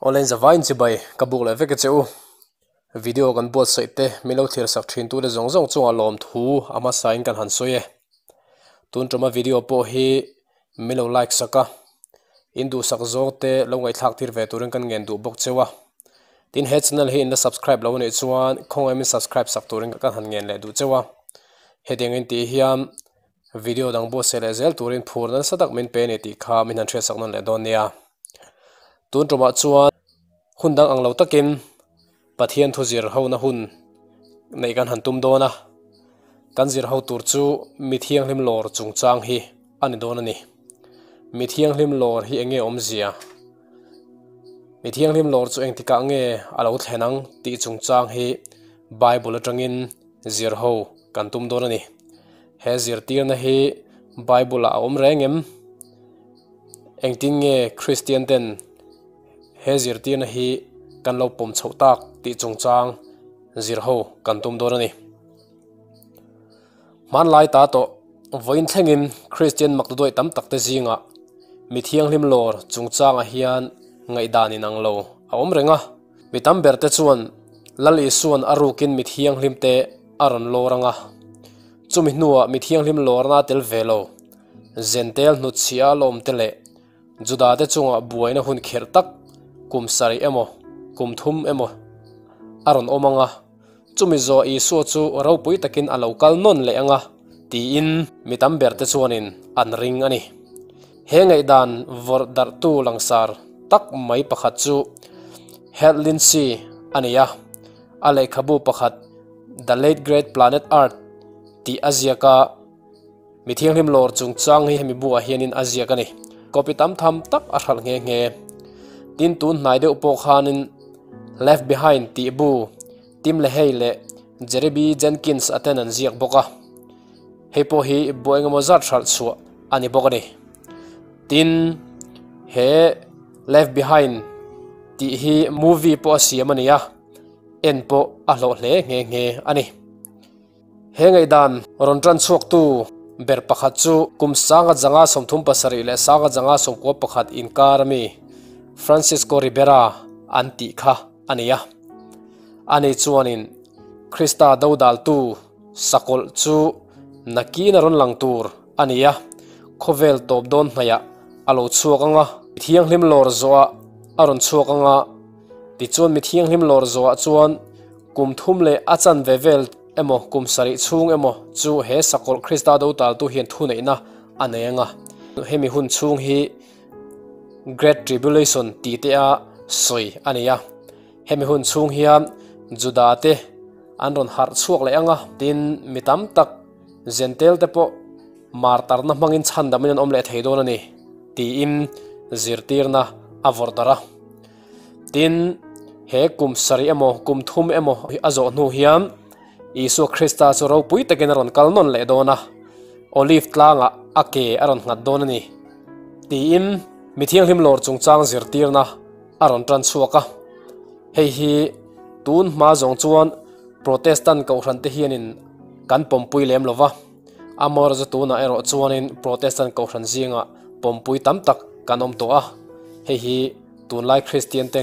Awle zavaiin chibai ka buk leh vek a che u. Video kan buatsaih te min lo thlir sak thin tute zawng zawng chungah lawmthu a hmasain kan han sawi e. Tun tuma video pawh hi min lo like sak a, in duhsak zawng te lo ngaihthlak tir ve turin kan ngen duh bawk cheu a. Tin he channel hi in la subscribe lo anih chuan khawngaih min subscribe sak turin kan han ngen leh duh cheu a. Hetiang in tih hian Video dang buatsaih leh zel turin phur nasa tak min pe a ni tih kha min han hriatsak nawn leh dawn nia. Tun tumah chuan hun dang ang lo takin Pathian thu zir hona hun neih kan han tum dawn a, kan zir ho tur chu mi thianghlim lawr chungchang hi a ni dawn a ni. Mi thianghlim lawr hi eng nge awmzia? Mi thianghlim lawr chu engtikah nge a lo thlen ang tih chungchang hi Bible atangin zir ho kan tum dawn a ni. He zirtirna hi Bible-ah a awm reng em? Engtin nge Kristian ten he zirtirna hi kan lo pawm chhoh tak tih chungchang zir ho kan tum dawn a ni. Hmanlai ta tawh vawiin thlengin Kristian maktaduai tam tak te zingah mi thianghlim lawr chungchangah hian ngaihdan inang lo a awm reng a. Mi tam ber te chuan Lal Isua'n a rukin mi thianghlim te a rawn lawr ang a. Chumi hnuah mi thianghlim lawrna a tel ve lo. Zentel hnutchhia a lawm te leh Juda te chungah buaina hun kherh tak kum sarih emaw kum thum emaw a rawn awm ang a. Chumi zawh Isua chu ropui takin a lo kal nawn leh ang a tiin mi tam ber te chuanin an ring a ni. He ngaihdan vawrh darhtu langsar tak mai pakhat chu Hal Lindsey a ni a, a lehkhabu pakhat The Late Great Planet Earth tih a ziak a, mi thianghlim lawr chungchang hi hemi buah hianin a ziak a ni. Copy tam tham tak a hralh nghe nghe. Tin tun hnai deuh pawh khanin Left Behind tih bu Tim LaHaye leh Jerry B. Jenkins a ten an ziak bawk a. Hei pawh hi bu engemaw zat hralh chhuah a ni bawk a ni. Tin, he Left Behind tih hi movie pawh a siam a ni a, en pawh a hlawh hle nghe nghe a ni. He ngaihdan rawn tan chhuaktu ber pakhat chu kum 1937 leh 1991 inkar ami Francisco Ribera an tih kha a ni a. Ani chuanin Krista dodaltu Sakawlh chu nakin a rawn lang tur a ni a, khawvel tawp dawn hnaihah a lo chhuak ang a, mi thianghlim lawr zawhah a rawn chhuak ang a, tichuan mi thianghlim lawr zawhah chuan kum thum leh a chanve vel emaw kum sarih chhung emaw chu he Sakawlh Krista dotaltu hian thuneihna a nei ang a, hemi hun chhung hi Great Tribulation tih te a sawi a ni a. Hemi hun chhung hian Juda te an rawn harh chhuak leh ang a, tin mi tam tak Zentel te pawh martarna hmangin chhandamin an awm leh thei dawn a ni, tiin zirtirna a vawrh darh a. Tin, he kum sarih emaw kum thum emaw a zawh hnu hian Isua Krista chu ropui takin a rawn kal nawn leh dawn a, Olive tlangah a ke a rawn nghat dawn a ni, tiin mi thianghlim lawr chungchang zirtirna a rawn tan chhuak a. Hei hi tun hma zawng chuan Protestant kohhran te hianin kan pawmpui lem lo va, amaherawhchu tunah erawh chuanin Protestant kohhran zingah pawmpui tam tak kan awm tawh a, hei hi tunlai Kristian te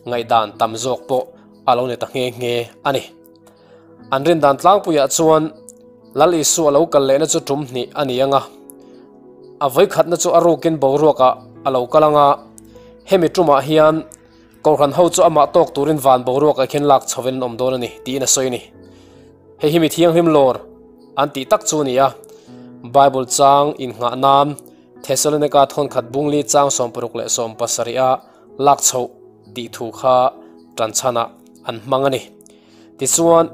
ngaihdan tam zawk pawh a lo ni ta nghe nghe a ni. An rindan tlangpuiah chuan Lal Isua lo kal lehna chu tum hnih a ni ang a, a vawikhatna chu a rukin boruakah a lo kal ang a, hemi tumah hian Kohhran ho chu amah tawk turin van boruakah khian lak chhovin an awm dawn a ni tiin a sawi a ni. Hei hi mi thianghlim lawr an tih tak chu a ni a, Bible chang innghah nan Thessalonika thawnkhat bungli chang 60 leh 70 a lak chhoh tih thu kha tanchhanah an hmang a ni. Tichuan,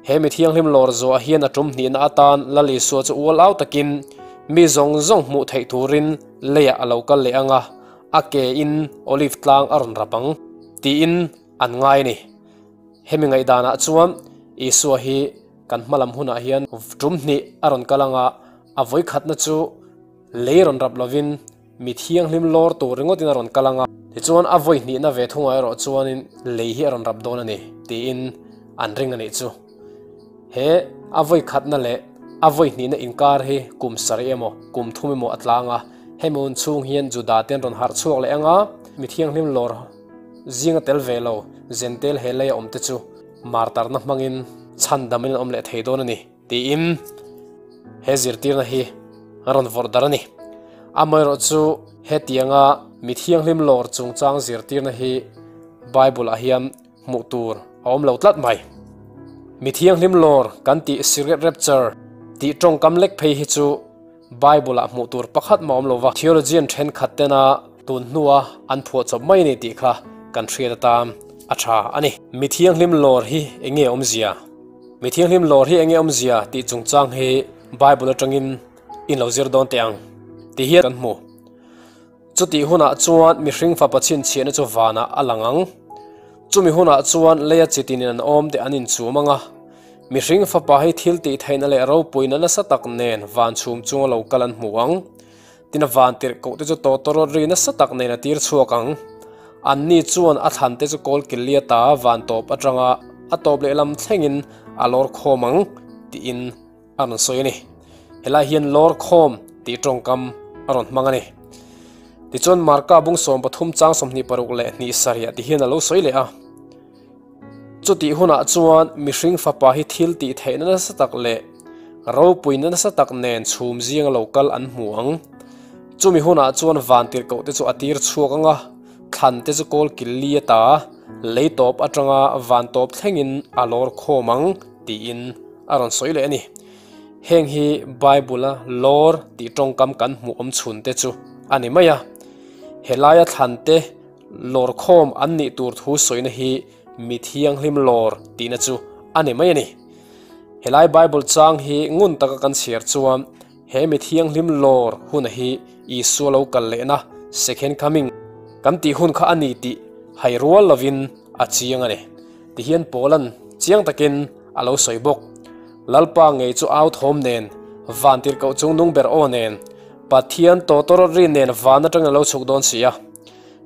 he mi thianghlim lawr zuah hian a tum hnihna atan Lal Isua chu ual au takin mi zawng zawng hmuh theih turin leiah a lo kal leh ang a, a ke in Olive tlang a rawn rap ang tiin an ngai a ni. Hemi ngaihdanah chuan Isua hi kan hmalam hunah hian tum hnih a rawn kal ang a, a vawikhatna chu lei rawn rap lovin Mi thianghlim lawr tur ringawtin a rawn kal ang a, tichuan a vawi hnihna ve thungah erawh chuanin lei hi a rawn rap dawn a ni, tiin an ring a nih chu. He a vawi khatna leh a vawi hnihna inkar hi kum sarih emaw, kum thum emaw a tlang a, hemi hun chhung hian Juda te an rawn harh chhuak leh ang a, mi thianghlim lawr zinga tel ve lo Jentail he leia awmte chu martarna hmangin chhandamin an awm leh thei dawn a ni tiin he zirtirna hi a rawn vawrh darh a ni. Amaherawhchu hetianga mi thianghlim lawr chungchang zirtirna hi Bible-ah hian hmuh tur a awm lo tlat mai. Mi thianghlim lawr kan tih Secret Rapture tih tawngkam lek phei hi chu Bible-ah hmuh tur pakhat mah awm lo va, theologian thenkhat tena tun hnua an phuah chawp mai a ni tih kha kan hriat atan a tha a ni. Mi thianghlim lawr hi eng nge awmzia? Mi thianghlim lawr hi eng nge awmzia tih chungchang hi Bible atangin in lo zir dawn teh ang tih hian kan hmu. Chutih hunah chuan mihring fapa chhinchhiahna chu vanah a lang ang. Chumi hunah chuan leia chitinin an awm te an inchum ang a. Mihring fapa hi thil tih theihna leh ropuina nasa tak nen van chhum chunga lo kal an hmu ang. Tin a van tirhkoh te chu tawtawrawt ri nasa tak nen a tir chhuak ang. Anni chuan a thlan te chu kawl killi ata van tawp atanga a tawp lehlam thlengin a lawr khawm ang tiin a rawn sawi a ni. Helai hian lawr khawm tih tawngkam a rawn hmang a ni. Tichuan Marka bung 13 chang 26 leh hnih sarih ti hian a lo sawi leh a. Chutih hunah chuan mihring fapa hi thil tih theihna nasa tak leh ropuina nasa tak nen chhum zinga lo kal an hmu ang. Chumi hunah chuan van tirhkoh te chu a tir chhuak ang a, thlan te chu kawl kil li ata lei tawp atanga van tawp thlengin a lawr khawm ang tiin a rawn sawi leh a ni. Heng hi Bible-a lawr tih tawngkam kan hmuh awm chhun te chu a ni mai a. Helaia thlan te lawr khawm an nih tur thu sawina hi mi thianghlim lawr tihna chu a ni mai a ni. Helai Bible chang hi ngun taka kan chhiar chuan he mi thianghlim lawr huna hi Isua lo kal lehna, Second Coming, kan tih hun kha a ni tih hai rual lovin a chiang a ni. Tihian Paula'n chiang takin a lo sawi bawk. Lalpa ngei chu au thawm nen, van tirhkoh chung nung ber aw nen, Pathian tawtawrawt rin nen van atangin a lo chhuk dawn si a.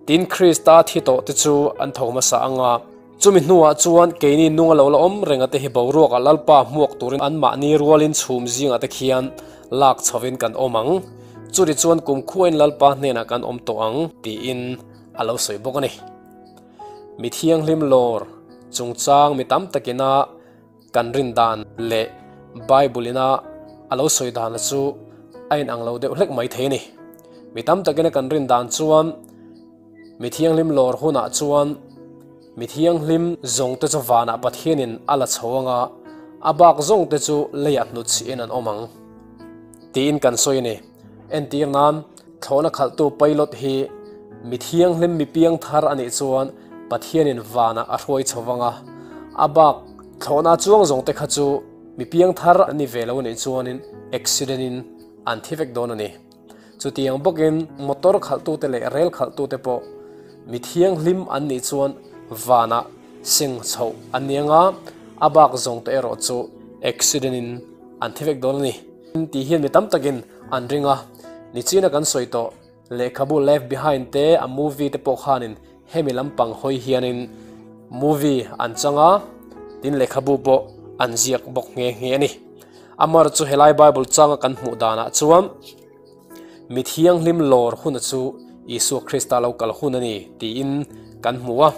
Tin, Krista thi tawh te chu an tho hmasa ang a. Chumi hnuah chuan keini nung a lo la awm reng a te hi boruakah Lalpa hmuak turin anmahni rualin chhum zingah te khian lak chhovin kan awm ang. Churi chuan kumkhuain Lalpa hnenah kan awm tawh ang, tiin a lo sawi bawk a ni. Mi thianghlim lawr chungchang mi tam takina kan rin dan leh Bible ina a lo sawi dana chu a inang lo deuh hlek mai thei a ni. Mi tam takina kan rin dan chuan mi thianghlim lawr hunah chuan mi thianghlim zawng te chu vanah Pathianin a la chho anga a bak zawng te chu leiah hnutchhihin an awm ang tiin kan sawi a ni. Entir nan Thlawhna khalhtu pilot hi mi thianghlim mi piang thar a nih chuan Pathianin vanah a hruai chho vang a, a bak thlawhna chuang zawng te kha chu mi piang thar a ni ve lo a nih chuanin accident in an thi vek dawn a ni. Chutiang bawkin motor khalhtute leh rel khalhtute pawh mi thianghlim an nih chuan vanah seng chhoh an ni ang a, a bak zawng te erawh chu accident in an thi vek dawn a ni. Tih hian mi tam takin an ring a, nichina kan sawi tawh lehkhabu Left Behind te a movie te pawh khanin hemi lampang hawi hianin movie an chang a, tin lehkhabu pawh an ziak bawk nghe nghe a ni. Amar chu helai Bible changa kan hmuh danah chuan mi thianghlim lawr huna chu Isua Krista lo kal hun a ni tiin kan hmu a.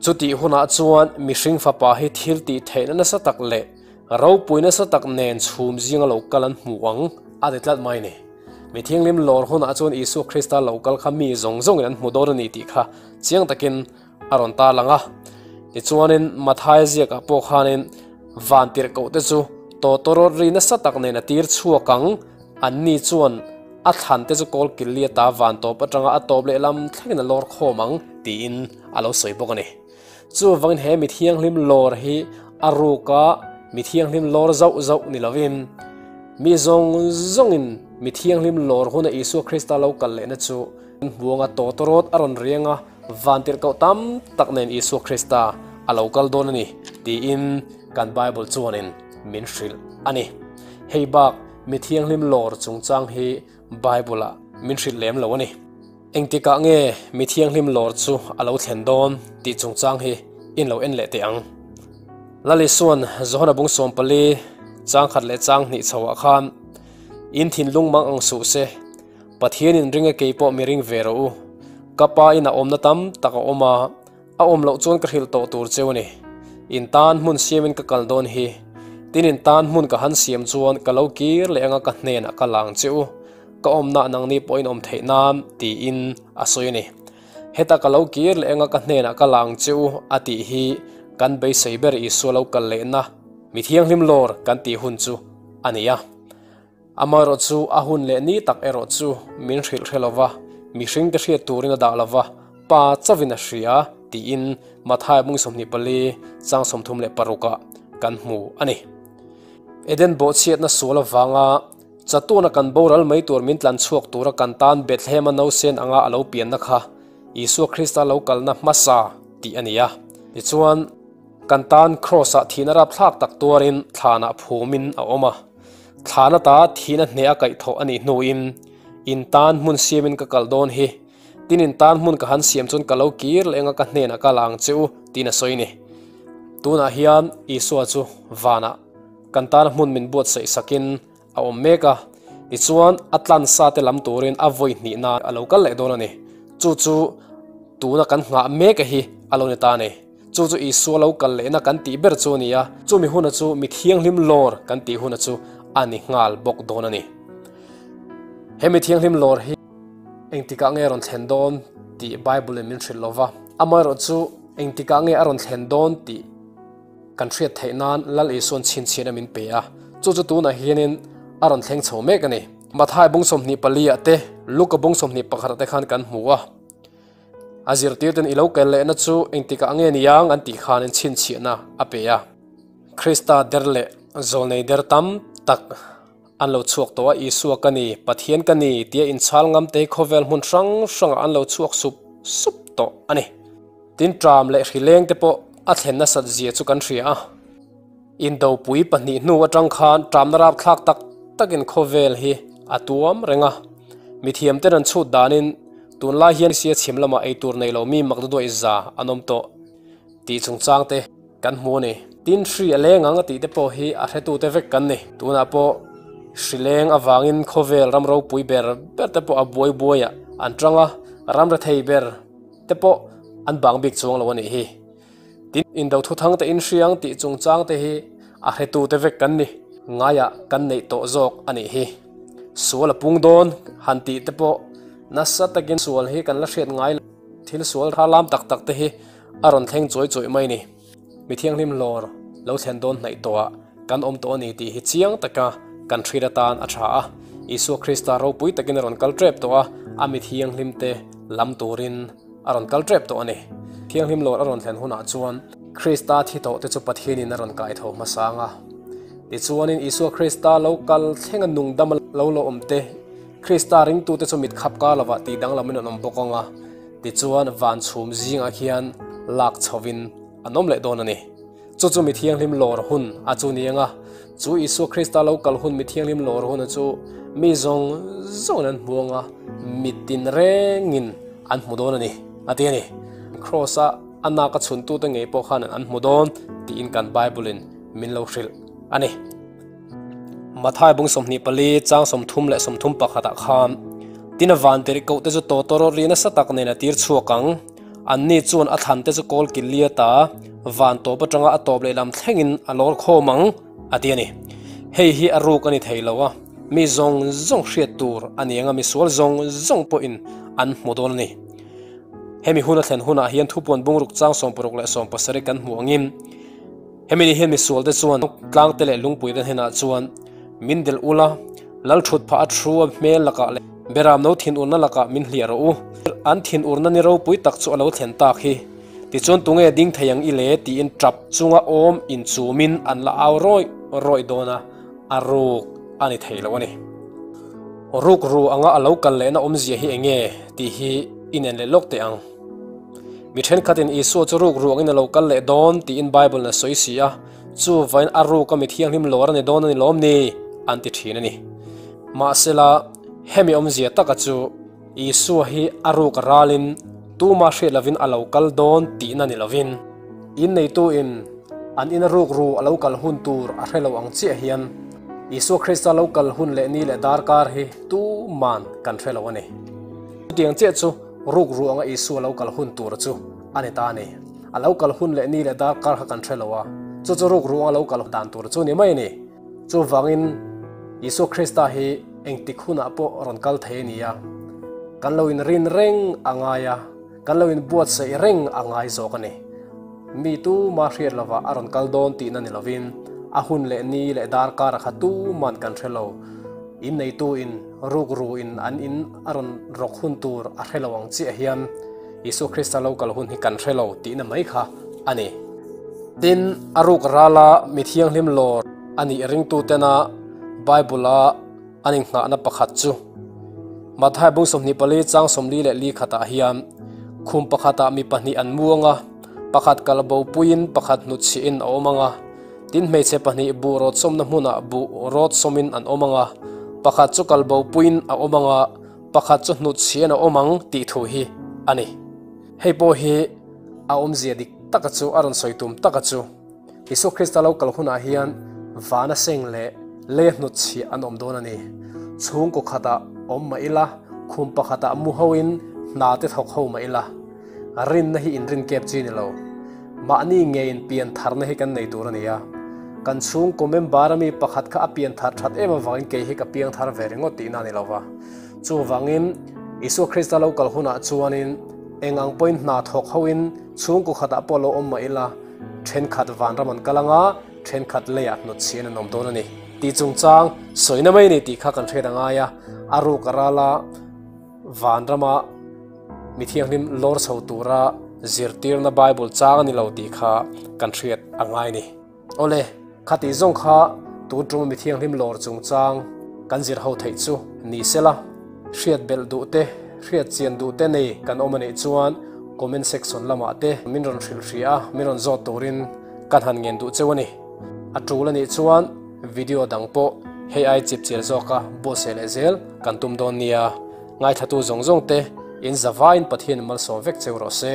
Chutih hunah chuan mihring fapa hi thil tih theihna nasa tak leh Ropui nasa tak nen chhum zinga lo kal an hmu ang a ti tlat mai ni. Mi thianghlim lawr hunah chuan Isua Krista lo kal kha mi zawng zawngin an hmu dawn a ni tih kha chiang takin a rawn tarlang a. Tichuanin Mathaia ziakah pawh khanin van tirhkoh te chu tawtawrawt ri nasa tak nen a tir chhuak ang, anni chuan a thlan te chu kawl killi ata van tawp atanga a tawp lehlam thlengin a lawr khawm ang tiin a lo sawi bawk a ni. Chuvangin he mi thianghlim lawr hi a ruka mi thianghlim lawr zauh zauh ni lovin, mi zawng zawngin mi thianghlim lawr huna Isua Krista lo kal lehna chu hmuanga tawtawrawt a rawn riang a, vantirhkoh tam tak nen Isua Krista a lo kal dawn a ni tiin kan Bible chuanin min hrilh a ni. Hei bak mi thianghlim lawr chungchang hi Bible-ah min hrilh lem lo a ni. Engtikah nge mi thianghlim lawr chu a lo thlen dawn tih chungchang hi in lo en leh teh ang. Lalisuan Johana bung 14 chang khat leh chang hnih chhoah khan in thinlung mang ang suh se, Pathianin ringa kei pawh mi ring ve rawh u. Ka pa in a awmna tam tak a awm a. A awm loh chuan ka hrilh tawh tur cheu a ni. In tan hmun siamin ka kal dawn hi. Tin in tan hmun ka han siam chuan ka lo kir leh anga ka hnenah ka lang che u. Ka awmna nangni pawhin awm theih nan tiin a sawi a ni. Heta ka lo kir leh anga ka hnenah ka lang che u a tih hi kan beisei ber Isua lo kal lehna mi thianghlim lawr kan tih hun chu a ni a. Amaherawh chu a hun leh ni tak erawh chu min hrilh hre lova, mihring te hriat turin a dah lova, Pa chauhin a hria tiin Matthai bung 24 chang 36 ah kan hmu a ni. Eden bawhchhiatna sual avanga Chatuana kan boral mai tur min tlan chhuak tura kan tan Bethlehem-a nausen anga a lo pianna kha Isua Krista lo kalna hmasa tih a ni a. Tichuan, kan tan Kraws-ah thihna rapthlak tak tuarin thlanah phumin a awm a. Thlan ata thihna hneh a kaihthawh a nih hnuin, In tan hmun siamin ka kal dawn hi. Tin in tan hmun ka han siam chuan ka lo kir leh anga ka hnenah ka la ang che u, tiin a sawi a ni. Tunah hian Isua chu vanah kan tana hmun min buatsaih sakin a awm mek a, tichuan a tlansa te lam turin a vawi hnihna a lo kal leh dawn a ni. Chu chu tuna kan nghah mek a hi a lo ni ta a ni. Chu chu Isua lo kal lehna kan tih ber chu a ni a, chumi huna chu mi thianghlim lawr kan tih huna chu a ni nghal bawk dawn a ni. He mi thianghlim lawr hi engtikah nge a rawn thlen dawn tih Bible in min hrilh lo va, amaherawhchu engtikah nge a rawn thlen dawn tih Kan hriat theih nan Lal Isuan chhinchhiahna min pe a, chu chu tunah hianin a rawn thleng chho mek a ni. Mathai bung 24 ah te, Luka bung 21 ah te khan kan hmu a. A zirtirten i lo kel lehna chu engtikah nge niang an tih khanin chhinchhiahna a pe a. Krista der leh zawlnei der tam tak an lo chhuak tawh a, Isua ka ni, Pathian ka ni tia inchhal ngam te hi khawvel hmun hrang hrangah an lo chhuak sup sup tawh a ni. Tin ṭam leh hrileng te pawh a thlen nasat zia chu kan hria a. Indopui pahnih hnu aṭang khan ṭamna rapthlak tak takin khawvel hi a tuam reng a. Mithiam ten an chhut danin tunlai hian sia chhim lamah eitur nei lo mi makdaduaih za an awm tawh tih chungchang te kan hmu a ni. Tin hri a leng ang a tih te pawh hi a hretute vek kan ni. Tunah pawh hri leng avangin khawvel ram ropui ber ber te pawh a buai buaiah an ṭang a, ram rethei ber te pawh an bang bik chuang lo a nih hi. Tin, indo thuthang te inhriang tih chungchang te hi a hretute vek kan ni. Ngaiah kan neih tawh zawk a nih hi. Sual a pung dawn han tih te pawh nasa takin sual hi kan la hriat ngai lo. Thil sual rallam tak tak te hi a rawn thleng chuai chuai mai ni. Mi thianghlim hlawr lo thlen dawn hnaih tawhah kan awm tawh a ni tih hi chiang taka kan hriat atan a tha a. Isua Krista ropui takin a rawn kal tep tawh a, a mi thianghlim te lam turin a rawn kal tep tawh a ni. Thianghlim lawr a rawn thlen hunah chuan Krista thi tawh te chu Pathianin a rawn kai tho hmasang a. Tichuanin Isua Krista lo kal thlenga nungdam lo la awm te, Krista ringtute chu mit khap kar lovah tih danglamin an awm bawk ang a. Tichuan van chhum zingah khian lak chhovin an awm leh dawn a ni. Chu chu mi thianghlim lawr hun a chu ni ang a, chu Isua Krista lo kal hun mi thianghlim lawr hun a chu mi zawng zawngin an hmu ang a, mitin rengin an hmu dawn a ni, a ti a ni. Kraws-a a nak a chhuntute ngei pawh khan an hmu dawn tiin kan Bible-in min lo hrilh a ni. Mathai bung 24 chang 31 ah khan tin a van tirh koh te chu tawtawrawt ri nasa tak nen a tir chhuak ang. Anni chuan a thlan te chu kawl kil li ata van tawp atanga a tawp lehlam thlengin a lawr khawm ang a ti a ni. Hei hi a ruk a ni thei lo a, mi zawng zawng hriat tur a ni ang a, misual zawng zawng pawhin an hmu dawn a ni. Hemi hun a thlen hunah hian thupuan bungruk chang 60 leh 70 kan hmu angin, Hemi ni hian misual te chuan tlangte leh lungpui te hnenah chuan min delh ula, lal thut phah a thu a hmel lakah leh beram no thinurna lakah min hliah rawh u. An thinurna ni ropui tak chu a lo thlen tak hi. Tichuan tunge ding thei ang i le tiin tap chunga awm inchumin an la au rawih rawih dawn a, a ruk a ni thei lo a ni. Ruk ru anga a lo kal lehna awmzia hi enge tih hi inen leh lawk teh ang. Mi thenkhatin Isua chu ruk ruangin a lo kal leh dawn tiin Bible-in a sawi si a, chuvain a ruk a mi thianghlim lawr a ni dawn a ni lawm ni? an ti thin a ni. Mahsela, hemi awmzia taka chu Isua hi a ruk a ralin tuma hriat lovin a lo kal dawn tihna ni lovin, inneituin an ina ruk ru a lo kal hun tur a hre lo ang chiah hian Isua Krista lo kal hun leh ni leh darkar hi tuman kan hre lo a ni. Chutiang chiah chu Ruk ruanga Isua lo kal hun tur chu a ni ta a ni. A lo kal hun leh ni leh darkar kha kan hre lo a, chu chu ruk ruang a lo kal dan tur chu ni mai a ni. Chuvangin Isua Krista hi engtik hunah pawh rawn kal thei a ni a, kan lo inrin reng a ngai a, kan lo inbuatsaih reng a ngai zawk a ni. Mi tuma hriat lovah a rawn kal dawn tihna ni lovin a hun leh ni leh darkar a kha tuman kan hre lo. Inneitu in rukru in an in a rawn rawk hun tur a hre lo ang chiah hian Isua Krista lo kal hun hi kan hre lo tihna mai kha a ni. Tin, a ruk rala mi thianghlim lawr a nih ringtutena Bible-a an inghahna pakhat chu Matthai bung 24 chang 44 khatah hian khum pakhatah mi pahnih an muang a, pakhat kal bopuiin pakhat hnutchhihin a awm ang a, tin hmeichhe pahnih buh rawt sawmna hmunah buh rawt sawmin an awm ang a, pakhat chu kal bopuiin a awm ang a, pakhat chu hnutchhian a awm ang tih thu hi a ni. Hei pawh hi a awmzia dik taka chu a rawn sawi tum taka chu Isua Krista lo kal hunah hian vana seng leh lei a hnutchhiah an awm dawn a ni. Chhungkaw khatah awm mah ila, khum pakhatah mu hoin hna te thawk ho mah ila, rinna hi inrin kep chi ni lo. Mahni ngeiin pian tharna hi kan nei tur a ni a. Kan chhungkaw member a mi pakhat kha a pian thar that em avangin kei hi ka piang thar ve ringawt tihna a ni lo va. Chuvangin Isua Krista lo kal hunah chuanin eng ang pawhin hna thawk hoin chhungkaw khatah pawh lo awm mah ila, Thenkhat vanram an kal anga, thenkhat leiah hnawtchhian an awm dawn a ni tih chungchang sawina mai a ni tih kha kan hriat a ngai a. A ruk a ral a, vanrama mi thianghlim lawr chho tura zirtirna Bible chang a ni lo tih kha kan hriat a ngai a ni. Awle, khatih zawng kha tun tuma mi thianghlim lawr chungchang kan zir ho theih chu ni sela. Hriat belh duh te, hriat chian duh te nei kan awm a nih chuan comment section lamah te min rawn hrilh hria a, min rawn zawt turin kan han ngen duh cheu a ni. A tul a nih chuan video dang pawh hei ai chip chial zawka buatsaih leh zel kan tum dawn nia. Ngaithlatu zawng zawng te in zavaiin Pathian malsawm vek cheu rawh se.